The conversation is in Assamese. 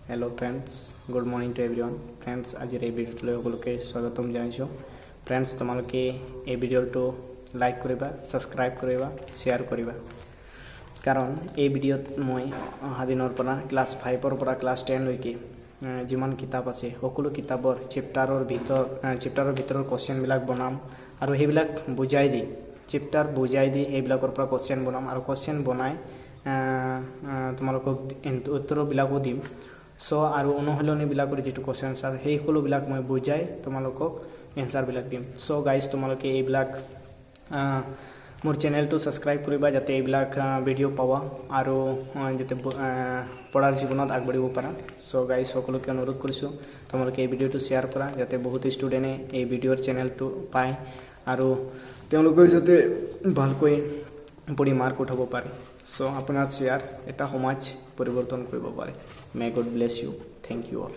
Hello friends, good morning to everyone. Friends, আজিৰ এই ভিডিঅ'টোলৈ সকলোকে স্বাগতম জনাইছোঁ। ফ্ৰেণ্ডছ, তোমালোকে এই ভিডিঅ'টো লাইক কৰিবা, ছাবস্ক্ৰাইব কৰিবা, শ্বেয়াৰ কৰিবা, কাৰণ এই ভিডিঅ'ত মই অহা দিনৰ পৰা ক্লাছ 5ৰ পৰা ক্লাছ 10লৈকে যিমান কিতাপ আছে, সকলো কিতাপৰ চেপ্টাৰৰ ভিতৰৰ কুৱেশ্যনবিলাক বনাম আৰু সেইবিলাক বুজাই দি, চেপ্টাৰ বুজাই দি সেইবিলাকৰ পৰা কুৱেশ্যন বনাম আৰু কুৱেশ্যন বনাই তোমালোকক উত্তৰবিলাকো দিম। চ' আৰু অনুশীলনীবিলাকৰ যিটো কুৱেশ্যন এনচাৰ, সেই সকলোবিলাক মই বুজাই তোমালোকক এনচাৰবিলাক দিম। চ' গাইজ, তোমালোকে এইবিলাক মোৰ চেনেলটো ছাবস্ক্ৰাইব কৰিবা, যাতে এইবিলাক ভিডিঅ' পাবা আৰু যাতে পঢ়াৰ জীৱনত আগবাঢ়িব পাৰা। চ' গাইজ, সকলোকে অনুৰোধ কৰিছোঁ, তোমালোকে এই ভিডিঅ'টো শ্বেয়াৰ কৰা, যাতে বহুত ষ্টুডেণ্টে এই ভিডিঅ'ৰ চেনেলটো পায় আৰু তেওঁলোকেও যাতে ভালকৈ পঢ়ি মাৰ্ক উঠাব পাৰে। চ' আপোনাৰ শ্বেয়াৰ এটা সমাজ পৰিৱৰ্তন কৰিব পাৰে। May God bless you. Thank you all.